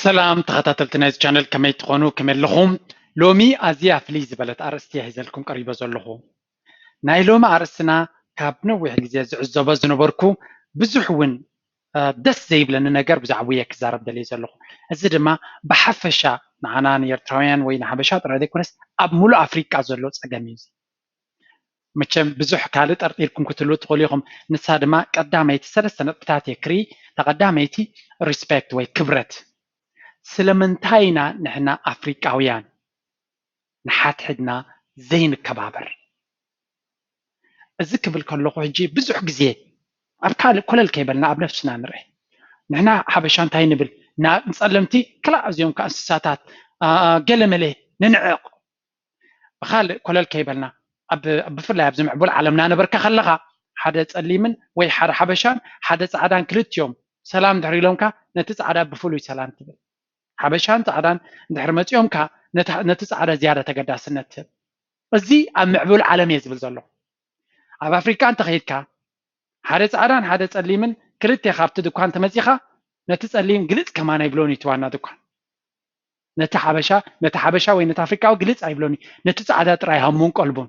ሰላም ተኸታተልቲ ናይዚ ቻነል፣ ከመይ ትኾኑ? ከመይ ኣለኹም? ሎሚ ኣዝያ ፍልይ ዝበለት ኣርእስቲ እየ ሒዘልኩም ቀሪበ ዘለኹ። ናይ ሎሚ ኣርእስትና ካብ ነዊሕ ግዜ ዝዕዘቦ ዝነበርኩ፣ ብዙሕ እውን ደስ ዘይብለኒ ነገር ብዛዕባኡ እየ ክዛረብ ደልየ ዘለኹ። እዚ ድማ ብሓፈሻ ንዓና ንኤርትራውያን ወይ ንሓበሻ ጥራይ ዘይኮነስ ኣብ ሙሉእ ኣፍሪቃ ዘሎ ጸገም እዩ። መቸም ብዙሕ ካልእ ጠርጢርኩም ክትህልዉ ትኽእሉ ኢኹም። ንሳ ድማ ቀዳመይቲ ሰለስተ ነጥብታት እየ ክርኢ። እታ ቀዳመይቲ ሪስፔክት ወይ ክብረት። ስለምንታይ ኢና ንሕና ኣፍሪቃውያን ንሓድሕድና ዘይንከባበር? እዚ ክብል ከለኹ ሕጂ ብዙሕ ግዜ ኣብ ካልእ ኮለል ከይበልና ኣብ ነፍስና ንርኢ። ንሕና ሓበሻ እንታይ ንብል? ንጸለምቲ ክላእ እዚኦም ከኣ እንስሳታት ገለመለ ንንዕቕ። ብኻልእ ኮለል ከይበልና፣ ብፍላይ ኣብዚ ምዕቡል ዓለምና ነበርካ ከለኻ ሓደ ጸሊምን ወይ ሓደ ሓበሻን ሓደ ጻዕዳን ክልቲኦም ሰላም ድሕሪ ኢሎምካ ነቲ ጻዕዳ ብፍሉይ ሰላም ትብል። ሓበሻን ጻዕዳን ድሕሪ መጺኦምካ ነቲ ጻዕዳ ዝያዳ ተገዳስነት ትህብ። እዚ ኣብ ምዕቡል ዓለም እየ ዝብል ዘለኹ። ኣብ ኣፍሪቃ እንተኸይድካ ሓደ ጻዕዳን ሓደ ጸሊምን ክልተ ካብቲ ድኳን ተመጺኻ ነቲ ጸሊም ግልጽ ከማን ኣይብሎን እዩ እቲ ዋና ድኳን። ነቲ ሓበሻ ነቲ ሓበሻ ወይ ነቲ ኣፍሪቃዊ ግልጽ ኣይብሎን እዩ። ነቲ ጻዕዳ ጥራይ ሃሙን ቀልቡን።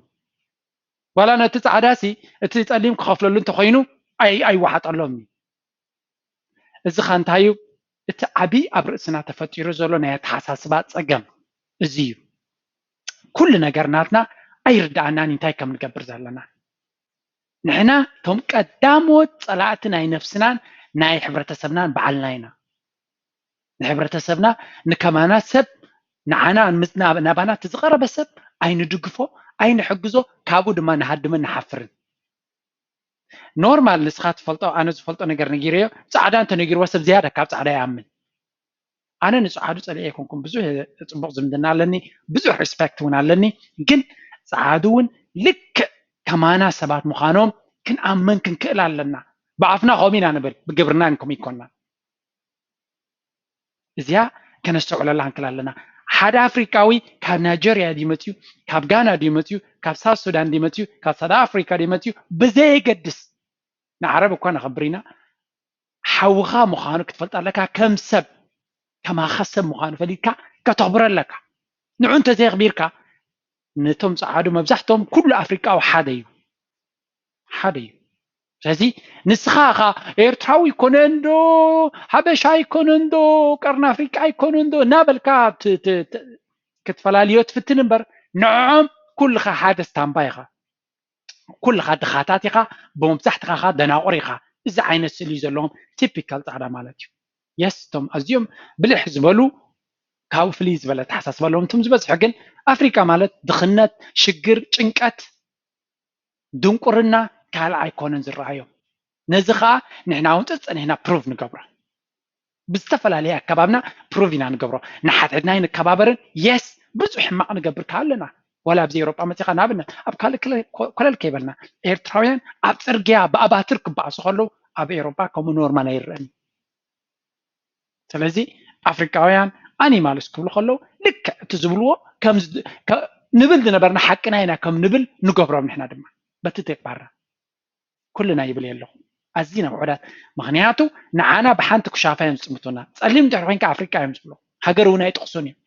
ዋላ ነቲ ጻዕዳ ሲ እቲ ጸሊም ክኸፍለሉ እንተኾይኑ ኣይወሓጠሎም እዩ። እዚ ኸ እንታይ እዩ? እቲ ዓቢ ኣብ ርእስና ተፈጢሩ ዘሎ ናይ ኣተሓሳስባ ጸገም እዚ እዩ። ኩሉ ነገር ናትና ኣይርድኣናን እንታይ ከም ንገብር ዘለና። ንሕና እቶም ቀዳሞት ጸላእቲ ናይ ነፍስናን ናይ ሕብረተሰብናን ባዕልና ኢና። ንሕብረተሰብና ንከማና ሰብ ንዓና ናባና እቲ ዝቐረበ ሰብ ኣይንድግፎ፣ ኣይንሕግዞ፣ ካብኡ ድማ ንሃድምን ንሓፍርን። ኖርማል ንስኻ ትፈልጦ ኣነ ዝፈልጦ ነገር ነጊረዮ ጻዕዳ እንተነጊርዎ ሰብ ዝያዳ ካብ ጻዕዳ ይኣምን። ኣነ ንጸዓዱ ጸሊኤ ኣይኮንኩን፣ ብዙሕ ጽቡቕ ዝምድና ኣለኒ፣ ብዙሕ ሪስፔክት እውን ኣለኒ። ግን ጸዓዱ እውን ልክዕ ከማና ሰባት ምዃኖም ክንኣምን ክንክእል ኣለና። ብኣፍና ከምኡ ኢና ንብል፣ ብግብርና ከምኡ ይኮና። እዚኣ ከነስተውዕለላ ክንክእል ኣለና። ሓደ ኣፍሪቃዊ ካብ ናይጀርያ ድዩ መፅዩ፣ ካብ ጋና ድዩ መፅዩ፣ ካብ ሳውት ሱዳን ድዩ መፅዩ፣ ካብ ሳውት ኣፍሪካ ድዩ መፅዩ፣ ብዘየገድስ ንዓረብ እኳ ነኽብር ኢና። ሓውኻ ምዃኑ ክትፈልጥ ኣለካ። ከም ሰብ ከማኻ ሰብ ምዃኑ ፈሊጥካ ከተኽብሮ ኣለካ። ንዑ እንተዘየኽቢርካ ነቶም ጸዓዱ መብዛሕትኦም ኩሉ ኣፍሪቃዊ ሓደ እዩ ሓደ እዩ። ስለዚ ንስኻ ኻ ኤርትራዊ ኣይኮነን ዶ፣ ሓበሻ ኣይኮነን ዶ፣ ቀርኒ ኣፍሪቃ ኣይኮነን ዶ እናበልካ ክትፈላልዮ ትፍትን እምበር ንዕኦም ኩልኻ ሓደ ስታምባ ኢኻ። ኩልኻ ድኻታት ኢኻ፣ ብመብዛሕትኻ ኻ ደናቑር ኢኻ። እዚ ዓይነት ስእሊ ዘለዎም ቲፒካል ጻዕዳ ማለት እዩ። የስ እቶም ኣዝዮም ብልሕ ዝበሉ ካብኡ ፍልይ ዝበለ ኣተሓሳስባ ኣለዎም። እቶም ዝበዝሑ ግን ኣፍሪቃ ማለት ድኽነት፣ ሽግር፣ ጭንቀት፣ ድንቁርና ካልእ ኣይኮነን ዝረኣዮም። ነዚ ኸኣ ንሕና እውን ጸጸኒሕና ፕሩቭ ንገብሮ። ብዝተፈላለየ ኣከባብና ፕሩቭ ኢና ንገብሮ። ንሓድሕድና ኣይንከባበርን። የስ ብዙሕ ሕማቕ ንገብር ከኣ ኣለና። ዋላ ኣብዚ ኤውሮጳ መጺኻ ንኣብነት ኣብ ካልእ ኮለል ከይበልና ኤርትራውያን ኣብ ጽርግያ ብኣባትር ክበኣሱ ከለዉ ኣብ ኤውሮጳ ከምኡ ኖርማል ኣይረኣን እዩ። ስለዚ ኣፍሪቃውያን ኣኒማልስ ክብሉ ከለዉ ልክዕ እቲ ዝብልዎ ንብል ዝነበርና ሓቅና ኢና ከም ንብል ንገብሮም ንሕና ድማ በቲ ተግባርና ኩልና ይብል የለኹ ኣዝና ውሑዳት። ምኽንያቱ ንዓና ብሓንቲ ኩሻፋ እዮም ዝጥምቱና። ጸሊም ድሕሪ ኮንካ ኣፍሪቃ እዮም ዝብሉ። ሃገር እውን ኣይጥቕሱን እዮም።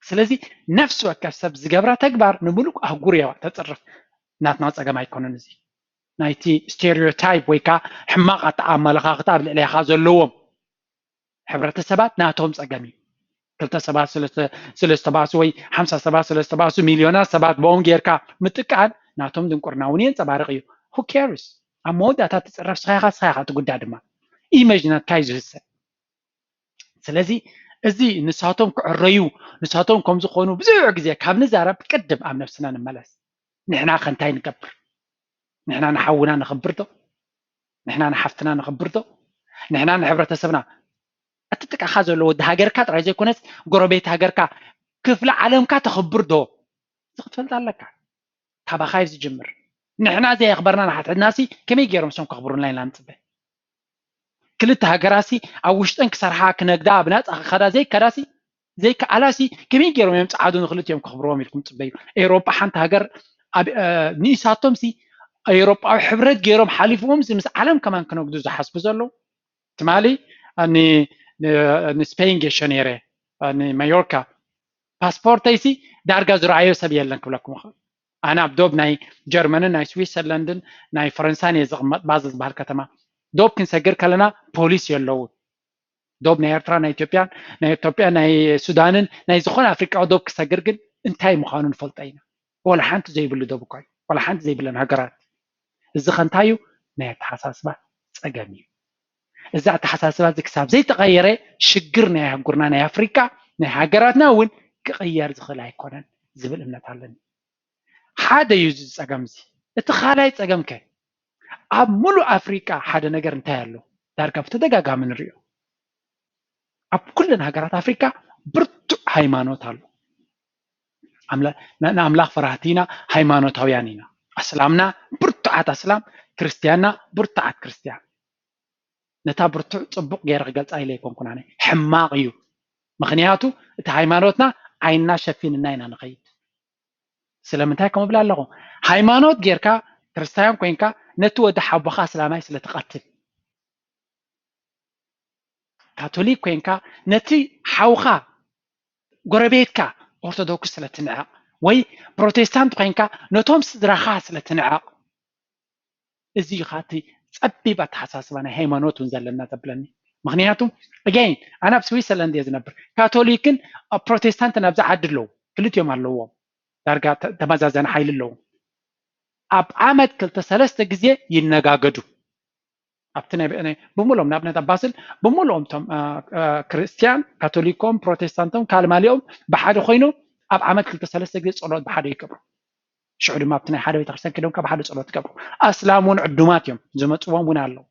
ስለዚ ነፍሲ ወከፍ ሰብ ዝገብራ ተግባር ንምሉእ ኣህጉር እያ ተጽርፍ። ናትና ጸገም ኣይኮነን እዚ። ናይቲ ስቴሪዮታይፕ ወይ ከዓ ሕማቕ ኣመለኻኽታ ኣብ ልዕሌኻ ዘለዎም ሕብረተሰባት ናቶም ጸገም እዩ። ክልተ ሰባት ስለ ዝተባእሱ ወይ ሓምሳ ሰባት ስለ ዝተባእሱ ሚልዮናት ሰባት ብኦም ጌርካ ምጥቃል ናቶም ድንቁርና እውን የንጸባርቕ እዩ። Who cares? ኣብ መወዳእታ ትጽረፍ ስኻ ኢኻ፣ ስኻ ኢኻ ትጉዳ ድማ። ኢመጅ ናትካ እዩ ዝህሰ። ስለዚ እዚ ንሳቶም ክዕረዩ ንሳቶም ከም ዝኾኑ ብዙሕ ግዜ ካብ ንዛረብ ቅድም ኣብ ነብስና ንመለስ። ንሕና ከ እንታይ ንገብር? ንሕና ንሓውና ነኽብር ዶ? ንሕና ንሓፍትና ነኽብር ዶ? ንሕና ንሕብረተሰብና እቲ ጥቃኻ ዘሎ ወዲ ሃገርካ ጥራይ ዘይኮነስ ጎረቤት ሃገርካ ክፍለ ዓለምካ ተኽብር ዶ? እዚ ክትፈልጥ ኣለካ። ካባኻ እዩ ዝጅምር። ንሕና ዘየኽበርና ንሓድሕድናሲ ከመይ ገይሮም እሶም ከኽብሩልና ኢልና ንፅበ? ክልተ ሃገራሲ ኣብ ውሽጠን ክሰርሓ ክነግዳ ብናፃ ክኸዳ ዘይከዳሲ ዘይከኣላሲ ከመይ ገይሮም እዮም ፀዓዱ ንክልቲኦም ከኽብርዎም ኢልኩም ፅበዩ? ኤውሮጳ ሓንቲ ሃገር ንኢሳቶምሲ ኤውሮጳዊ ሕብረት ገይሮም ሓሊፍዎም ምስ ዓለም ከማን ክነግዱ ዝሓስቡ ዘለዉ ትማሊ ንስፔን ጌሾ ነይረ፣ ንማዮርካ። ፓስፖርተይሲ ዳርጋ ዝረኣዮ ሰብ የለን ክብለኩም ይኽእል። ኣነ ኣብ ዶብ ናይ ጀርመንን ናይ ስዊትዘርላንድን ናይ ፈረንሳን እየ ዝቕመጥ፣ ባዝል ዝበሃል ከተማ። ዶብ ክንሰግር ከለና ፖሊስ የለውን። ዶብ ናይ ኤርትራ፣ ናይ ኢትዮጵያን፣ ናይ ኢትዮጵያ ናይ ሱዳንን ናይ ዝኾነ ኣፍሪቃዊ ዶብ ክሰግር ግን እንታይ ምዃኑ ንፈልጦ ኢና። ወላ ሓንቲ ዘይብሉ ዶብ እኳ እዩ፣ ወላ ሓንቲ ዘይብለን ሃገራት። እዚ ከ እንታይ እዩ? ናይ ኣተሓሳስባ ጸገም እዩ። እዚ ኣተሓሳስባ እዚ ክሳብ ዘይተቐየረ ሽግር ናይ ኣህጉርና፣ ናይ ኣፍሪቃ፣ ናይ ሃገራትና እውን ክቕየር ዝኽእል ኣይኮነን ዝብል እምነት ኣለኒ። ሓደ እዩ እዚ ጸገም እዚ። እቲ ካልኣይ ጸገም ከ? ኣብ ሙሉእ ኣፍሪቃ ሓደ ነገር እንታይ ኣሎ? ዳርጋ ብተደጋጋሚ ንሪኦ። ኣብ ኩለን ሃገራት ኣፍሪቃ ብርቱዕ ሃይማኖት ኣሎ። ኣምላ-፣ ን-፣ ንኣምላኽ ፈራህቲ ኢና፣ ሃይማኖታውያን ኢና። ኣስላምና ብርቱዓት ኣስላም፣ ክርስትያንና ብርቱዓት ክርስትያን። ነታ ብርቱዕ ጽቡቕ ገይረ ክገልጻ ኢለ ኣይኮንኩን ኣነ። ሕማቕ እዩ። ምኽንያቱ እቲ ሃይማኖትና ዓይንና ሸፊንና ኢና ንኸይድ። ስለምንታይ ከምኡ እብል ኣለኹ? ሃይማኖት ጌርካ ክርስትያን ኮይንካ ነቲ ወዲ ሓቦኻ ኣስላማይ ስለ ትቐትል፣ ካቶሊክ ኮይንካ ነቲ ሓውኻ ጎረቤትካ ኦርቶዶክስ ስለ ትንዕቕ፣ ወይ ፕሮቴስታንት ኮይንካ ነቶም ስድራኻ ስለ ትንዕቕ፣ እዚ እዩ ኻቲ ጸቢብ ኣተሓሳስባ ናይ ሃይማኖት እውን ዘለና ዘብለኒ። ምኽንያቱ ኣገይን ኣነ ኣብ ስዊትዘርላንድ እየ ዝነብር። ካቶሊክን ፕሮቴስታንትን ኣብዚ ዓዲ ኣለዉ፣ ክልቲኦም ኣለዎም። ዳርጋ ተ-፣ ተመዛዘኒ ሓይሊ ኣለዎም። ኣብ ዓመት ክልተ ሰለስተ ግዜ ይነጋገዱ። ኣብቲ ናይ፣ ናይ ብሙሉኦም ንኣብነት ኣብ ባስል ብሙሉኦም እቶም፣ አ፣ አ፣ ክርስትያን፣ ካቶሊኮም፣ ፕሮቴስታንቶም፣ ካልማሊኦም ብሓደ ኮይኖም ኣብ ዓመት ክልተ ሰለስተ ግዜ ጸሎት ብሓደ ይገብሩ። ሽዑ ድማ ኣብቲ ናይ ሓደ ቤተክርስትያን ከይዶም ካብ ሓደ ጸሎት ይገብሩ። ኣስላም እውን ዕዱማት እዮም፣ ዝመጽዎም እውን ኣለዉ።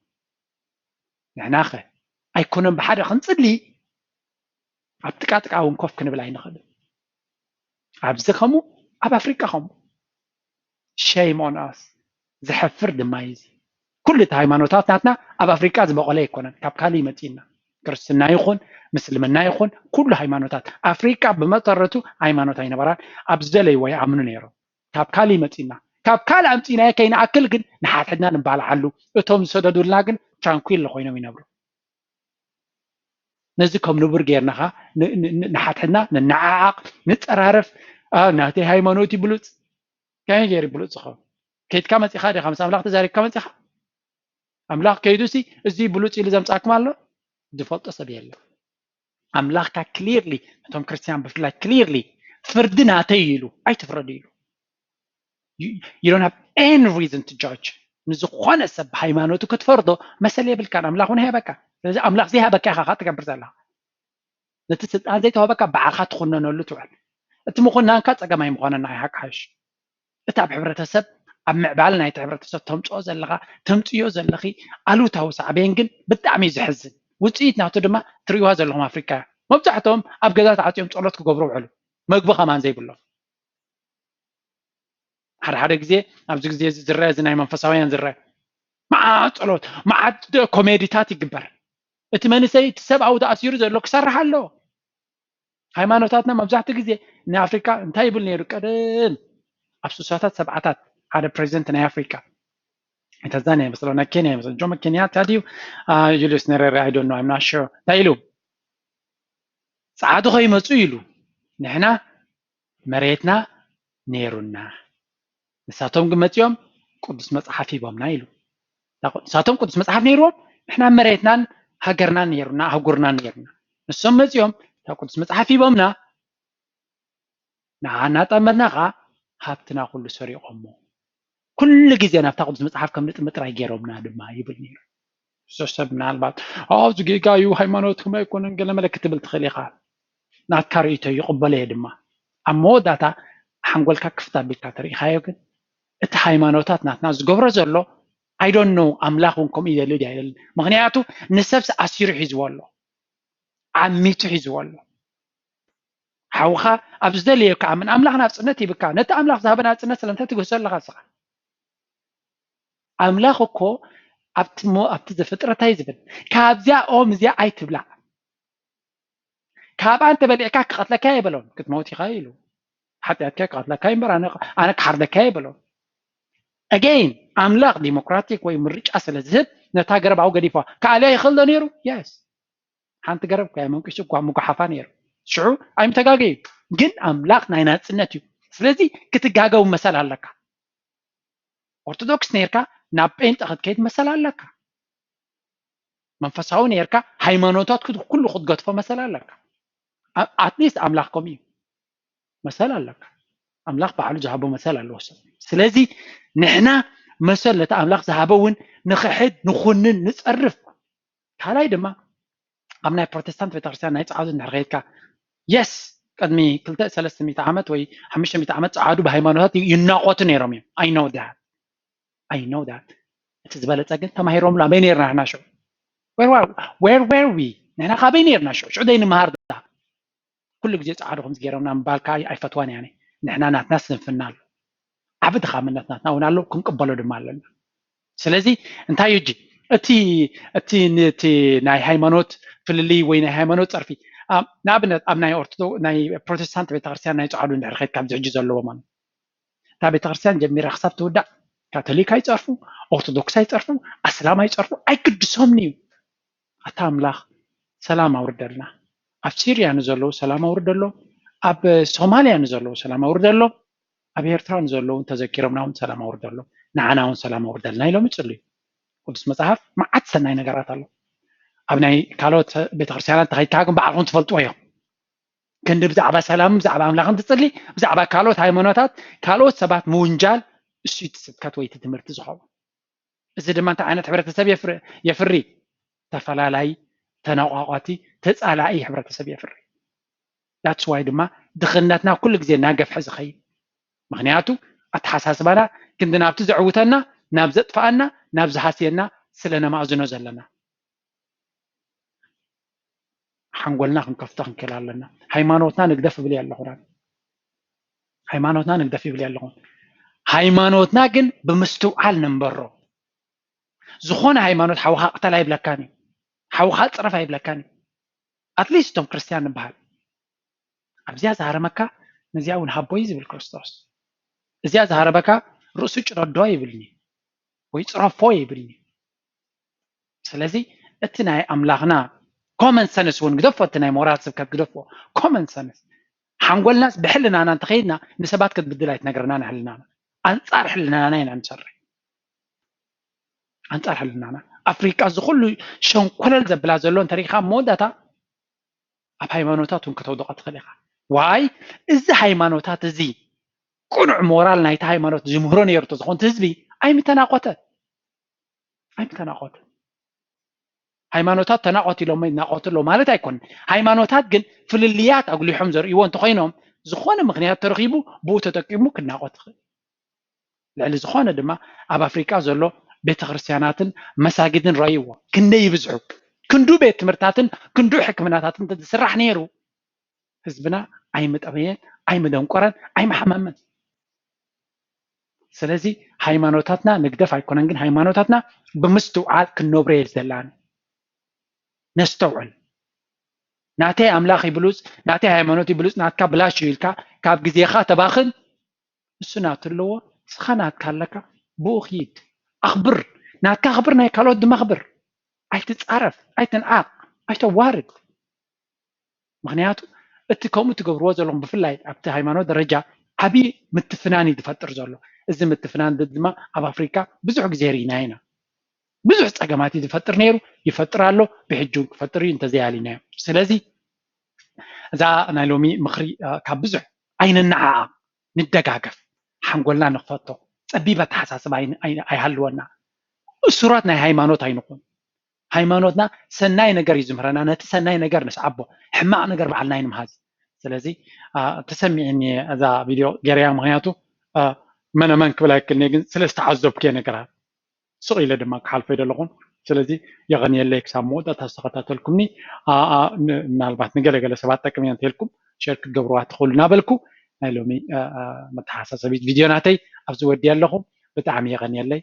ንሕናኸ ኣይኮነን ብሓደ ክንጽሊ፣ ኣብ ጥቃጥቃ እውን ኮፍ ክንብል ኣይንኽእልን። ኣብዚ ከምኡ፣ ኣብ ኣፍሪቃ ከምኡ። ሸይም ኦን ኣስ። ዘሕፍር ድማ እዩ እዚ። ኩሉ እቲ ሃይማኖታት ናትና ኣብ ኣፍሪቃ ዝበቆለ ኣይኮነን፣ ካብ ካልእ ይመጽእና። ክርስትና ይኹን ምስልምና ይኹን ኩሉ ሃይማኖታት ኣፍሪቃ ብመሰረቱ ሃይማኖት ኣይነበራን። ኣብ ዝደለይዎ ይኣምኑ ነይሮም። ካብ ካልእ ይመጽእና፣ ካብ ካልእ ኣምጺእናዮ ከይንኣክል ግን ንሓድሕድና ንባልዓሉ። እቶም ዝሰደዱልና ግን ትራንኩል ኮይኖም ይነብሩ። ነዚ ከም ንቡር ጌርና ኸኣ ን-፣ ን-፣ ን-፣ ንሓድሕድና ንነዓዓቕ፣ ንጸራረፍ። ኣ፣ ናተይ ሃይማኖት እዩ ብሉጽ። ከመይ ገይሩ ብሉጽ ዝኸውን? ከይድካ መጺኻ ዲኻ? ምስ ኣምላኽ ተዛሪብካ መጺኻ? ኣምላኽ ከይዱሲ እዚ ብሉጽ ኢሉ ዘምጻኩም ኣሎ? ዝፈልጦ ሰብ የለን። ኣምላኽካ ክሊርሊ፣ ነቶም ክርስትያን ብፍላይ ክሊርሊ፣ ፍርዲ ናተይ እዩ ኢሉ፣ ኣይትፍረዱ ኢሉ። You, you don't have any reason to judge። ንዝኾነ ሰብ ብሃይማኖቱ ክትፈርዶ መሰል የብልካን። ኣምላኽ እውን ኣይሃበካ። ስለዚ ኣምላኽ ዘይሃበካ ኢኻ ኸኣ ትገብር ዘለኻ። ነቲ ስልጣን ዘይተዋህበካ ባዕልኻ ትኹነነሉ ትውዕል። እቲ ምኹናንካ ጸገም ኣይምኾነን፣ ንዓይ ሓቂ ሓይሽ። እቲ ኣብ ሕብረተሰብ፣ ኣብ ምዕባለ ናይቲ ሕብረተሰብ ተምጽኦ ዘለኻ፣ ተምጽዮ ዘለኺ ኣሉታዊ ሳዕቤን ግን ብጣዕሚ እዩ ዘሕዝን። ውጽኢት ናቱ ድማ ትርእይዋ ዘለኹም ኣፍሪቃ እያ። መብዛሕትኦም ኣብ ገዛ ተዓጽዮም ጸሎት ክገብሩ ውዕሉ። መግቢ ከማን ዘይብሎም። ሓደ ሓደ ግዜ ኣብዚ ግዜ እዚ ዝረአ፣ እዚ ናይ መንፈሳውያን ዝረአ፣ መዓት ጸሎት፣ መዓት ደ-፣ ኮሜዲታት ይግበር። እቲ መንእሰይ፣ እቲ ሰብኣዊ ተኣሲሩ ዘሎ ክሰርሕ ኣለዎ። ሃይማኖታትና መብዛሕትኡ ግዜ ንኣፍሪቃ እንታይ ይብል ነይሩ? ቀደም ኣብ ስሳታት ሰብዓታት ሓደ ፕሬዚደንት ናይ ኣፍሪቃ፣ ታንዛንያ ይመስሎ፣ ናይ ኬንያ ይመስሎ፣ ጆሞ ኬንያታ ድዩ? አ፣ ጁልዮስ ኔሬሬ፣ I don't know, I'm not sure። እንታይ ኢሉ? ጸዓዱ ከይመጹ ኢሉ፣ ንሕና መሬትና ነይሩና። ንሳቶም ግን መጺኦም ቅዱስ መጽሓፍ ሂቦምና ኢሉ። ንሳቶም ቅዱስ መጽሓፍ ነይርዎም፣ ንሕና መሬትናን ሃገርናን ነይሩና፣ ኣህጉርናን ነይሩና። ንሶም መጺኦም እታ ቅዱስ መጽሓፍ ሂቦምና፣ ንዓ እናጠመትና ኸዓ ሃብትና ኩሉ ሰሪቖሞ። ኩሉ ግዜ ናብታ ቅዱስ መጽሓፍ ከም ንጥምት ጥራይ ገይሮምና ድማ ይብል ነይሩ። እዞ ሰብ ምናልባት፣ "ኣዎ፣ እዚ ጌጋ እዩ፣ ሃይማኖት ከምኡ ኣይኮነን፣ ገለ መለ" ክትብል ትኽእል ኢኻ። ናትካ ርእይቶ ይቕበሎ እየ ድማ። ኣብ መወዳእታ ሓንጎልካ ክፍት ኣቢልካ ተሪኢኻዮ ግን፣ እቲ ሃይማኖታት ናትና ዝገብሮ ዘሎ፣ I don't know፣ ኣምላኽ እውን ከምኡ ይደሊ ድዩ ኣይደልን። ምኽንያቱ ንሰብሲ ኣሲሩ ሒዝዎ ኣሎ። ዓሚቱ ሒዝዎ ኣሎ። ሓውኻ ኣብ ዝደለዮ ክኣምን፣ ኣምላኽ ናጽነት ይብካ። ነቲ ኣምላኽ ዝሃበ ናጽነት ስለምንታይ ትግህሶ ኣለኻ ንስኻ? ኣምላኽ እኮ ኣብቲ ሞ-፣ ኣብቲ ዘፍጥረት እንታይ ዝብል? "ካብዚኣ ኦም እዚኣ ኣይትብላዕ። ካብኣ እንተበሊዕካ ክቐትለካ እየ" በሎ። "ክትመውት ኢኻ" ኢሉ። "ሓጢኣትካ ክቐትለካ እዩ እምበር ኣነ፣ ኣነ ክሓርደካ እየ" በሎ። Again፣ ኣምላኽ ዲሞክራቲክ ወይ ምርጫ ስለ ዝህብ ነታ ገረብ ኣብኡ ገዲፍዋ። ክኣልያ ይኽእል ዶ ነይሩ? የስ። ሓንቲ ገረብ እኳ መንቂሱ እኳ ምጉሓፋ ነይሩ። ሽዑ ኣይምተጋገዩ፣ ግን ኣምላኽ ናይ ናጽነት እዩ። ስለዚ ክትጋገው መሰል ኣለካ። ኦርቶዶክስ ነርካ ናብ ጴንጠ ክትከይድ መሰል ኣለካ። መንፈሳዊ ነርካ ሃይማኖታት ክት- ኩሉ ክትገድፎ መሰል ኣለካ። ኣትሊስት ኣምላኽ ከምኡ እዩ። መሰል ኣለካ። ኣምላኽ ባዕሉ ዝሃቦ መሰል ኣለዎ ሰብ። ስለዚ ንሕና መሰል ነቲ ኣምላኽ ዝሃበ እውን ንኽሕድ ንኹንን ንጸርፍ። ካልኣይ ድማ ኣብ ናይ ፕሮቴስታንት ቤተክርስትያን ናይ ጸዓዱ እንድሕር ከይድካ የስ ቅድሚ ክልተ ሰለስተ ሚእቲ ዓመት ወይ ሓሙሽተ ሚእቲ ዓመት ጸዓዱ ብሃይማኖታት ይናቆቱ ነይሮም እዮም። I know that. I know that. እቲ ዝበለጸ ግን ተማሂሮምሉ ኣበይ ነርና ንሕና ሽዑ? Where were we? ንሕና ካበይ ነርና ሽዑ? ሽዑ ዘይንመሃር ዳ ኩሉ ግዜ ጸዓዱ ከምዚ ገይሮምና ምባልካ ኣይፈትዋን እያ። ንሕና ናትና ስንፍና ኣሎ፣ ዓቢ ድኻምነት ናትና እውን ኣሎ፣ ክንቅበሎ ድማ ኣለና። ስለዚ እንታይ እዩ እጂ እቲ እቲ ነቲ ናይ ሃይማኖት ፍልልይ ወይ ናይ ሃይማኖት ጸርፊ ንኣብነት ኣብ ናይ ኦርቶዶክስ ናይ ፕሮቴስታንት ቤተክርስትያን ናይ ጸዓዱ እንድሕር ከይድካ ኣብዚ ሕጂ ዘለዎ ማለት እታ ቤተክርስትያን ጀሚራ ክሳብ ትውዳእ ካቶሊክ ኣይጸርፉ፣ ኦርቶዶክስ ኣይጸርፉ፣ ኣስላም ኣይጸርፉ፣ ኣይግድሶምን እዩ። ኣታ ኣምላኽ ሰላም ኣውርደልና። ኣብ ሲርያ ንዘለዉ ሰላም ኣውርደሎም። ኣብ ሶማልያ ንዘለዉ ሰላም ኣውርደሎም። ኣብ ኤርትራ ንዘለዉ እውን ተዘኪሮምና እውን ሰላም ኣውርደሎም። ንዓና እውን ሰላም ኣውርደልና ኢሎም ይጽልዩ። ቅዱስ መጽሓፍ መዓት ሰናይ ነገራት ኣሎ። ኣብ ናይ ካልኦት ቤተክርስትያናት ተኸይድካ ግን ባዕልኹም ትፈልጥዎ እዮም። ክንዲ ብዛዕባ ሰላምን ብዛዕባ ኣምላኽን ትጽሊ ብዛዕባ ካልኦት ሃይማኖታት ካልኦት ሰባት ምውንጃል እሱ እቲ ስብከት ወይ እቲ ትምህርቲ ዝኸውን። እዚ ድማ እንታይ ዓይነት ሕብረተሰብ የፍሪ? ተፈላላይ፣ ተነቋቋቲ፣ ተጻላኢ ሕብረተሰብ የፍሪ። That's why ድማ ድኽነትና ኩሉ ግዜ እናገፍሐ ዝኸይድ። ምኽንያቱ ኣተሓሳስባና ክንዲ ናብቲ ዘዕውተና ናብ ዘጥፍኣና ናብ ዝሃስየና ስለ ነማእዝኖ ዘለና። ሓንጎልና ክንከፍቶ ክንክእል ኣለና። ሃይማኖትና ንግደፍ እብል ኣለኹ። ሃይማኖትና ንግደፍ ይብል ኣለኹ። ሃይማኖትና ግን ብምስትውዓል ንንበሮ። ዝኾነ ሃይማኖት ሓውኻ ቅተል ኣይብለካን እዩ። ሓውኻ ጽረፍ ኣይብለካን እዩ። ኣትሊስት እቶም ክርስትያን ንበሃል ኣብዚኣ ዝሃረመካ ነዚኣ እውን ሃቦ እዩ ዝብል ክርስቶስ። እዚኣ ዝሃረመካ ርእሱ ጭረዶ ይብልኒ ወይ ጽረፎ ይብልኒ። ስለዚ እቲ ናይ ኣምላኽና ኮመን ሰንስ እውን ግደፎ፣ እቲ ናይ ሞራል ስብከት ግደፎ፣ ኮመን ሰንስ ሓንጎልናስ ብሕልናና እንተኸይድና ንሰባት ክትብድል ኣይትነግረና ንሕልናና። ኣንጻር ሕልናና ኢና ንሰርሕ። ኣንጻር ሕልናና ኣፍሪቃ እዚ ኩሉ ሸንኮለል ዘብላ ዘሎ እንተሪኢኻ መወዳእታ ኣብ ሃይማኖታት እውን ከተውድቐ ትኽእል ኢኻ። ዋይ እዚ ሃይማኖታት እዚ ቅኑዕ ሞራል ናይቲ ሃይማኖት ዝምህሮ ነይሩ ተዝኾን ህዝቢ ኣይምተናቆተ ኣይምተናቆተ። ሃይማኖታት ተናቆት ኢሎም ይናቆቱ ኣለዉ ማለት ኣይኮንን። ሃይማኖታት ግን ፍልልያት ኣጉሊሖም ዘርእይዎ እንተኾይኖም ዝኾነ ምክንያት ተረኺቡ ብኡ ተጠቂሙ ክናቆት ይኽእል። ልዕሊ ዝኾነ ድማ ኣብ ኣፍሪቃ ዘሎ ቤተክርስትያናትን መሳጊድን ረእይዎ ክንደይ ይብዝሑ። ክንዱ ቤት ትምህርታትን ክንዱ ሕክምናታትን ተዝስራሕ ነይሩ ህዝብና ኣይምጠመየን፣ ኣይምደንቆረን፣ ኣይምሓመምን። ስለዚ ሃይማኖታትና ንግደፍ ኣይኮነን፣ ግን ሃይማኖታትና ብምስትውዓል ክንነብሮ እየ ዝደላኒ። ነስተውዕል። ናተይ ኣምላኽ ይብሉጽ፣ ናተይ ሃይማኖት ይብሉጽ፣ ናትካ ብላሽ እዩ ኢልካ ካብ ግዜኻ ተባኽን። እሱ ናቱ ኣለዎ፣ ንስኻ ናትካ ኣለካ፣ ብኡ ኪድ። ኣኽብር፣ ናትካ ኣኽብር፣ ናይ ካልኦት ድማ ኣኽብር። ኣይትጻረፍ፣ ኣይትንዓቕ፣ ኣይተዋርድ። ምኽንያቱ እቲ ከምኡ ትገብርዎ ዘለኹም ብፍላይ ኣብቲ ሃይማኖት ደረጃ ዓብዪ ምትፍናን እዩ ዝፈጥር ዘሎ። እዚ ምትፍናን እዚ ድማ ኣብ ኣፍሪካ ብዙሕ ግዜ ርኢናዮ ኢና። ብዙሕ ፀገማት እዩ ዝፈጥር ነይሩ፣ ይፈጥር ኣሎ፣ ብሕጂ እውን ክፈጥር እዩ እንተዘይኣሊናዮ። ስለዚ እዛ ናይ ሎሚ ምኽሪ ካብ ብዙሕ ኣይንነዓዓቕ፣ ንደጋገፍ፣ ሓንጎልና ንኽፈቶ፣ ፀቢብ ኣተሓሳስባ ኣይሃልወና። እሱራት ናይ ሃይማኖት ኣይንኹን። ሃይማኖትና ሰናይ ነገር እዩ ዝምህረና፣ ነቲ ሰናይ ነገር ንስዓቦ፣ ሕማቕ ነገር ባዕልና ኣይንምሃዝ። ስለዚ ተሰሚዕኒ እዛ ቪድዮ ገይረያ፣ ምኽንያቱ መነ መን ክብል ኣይክልኒ፣ ግን ስለ ዝተዓዘብኩዮ ነገራት ስቕ ኢለ ድማ ክሓልፎ ይደለኹን። ስለዚ የቐንየለይ ክሳብ መወዳእታ ዝተኸታተልኩምኒ። ምናልባት ንገለገለ ሰባት ጠቅም እያ እንተልኩም ሸር ክትገብርዋ ትኽእሉ እናበልኩ ናይ ሎሚ መተሓሳሰቢት ቪድዮ ናተይ ኣብዚ ወዲ ኣለኹ። ብጣዕሚ የቐንየለይ።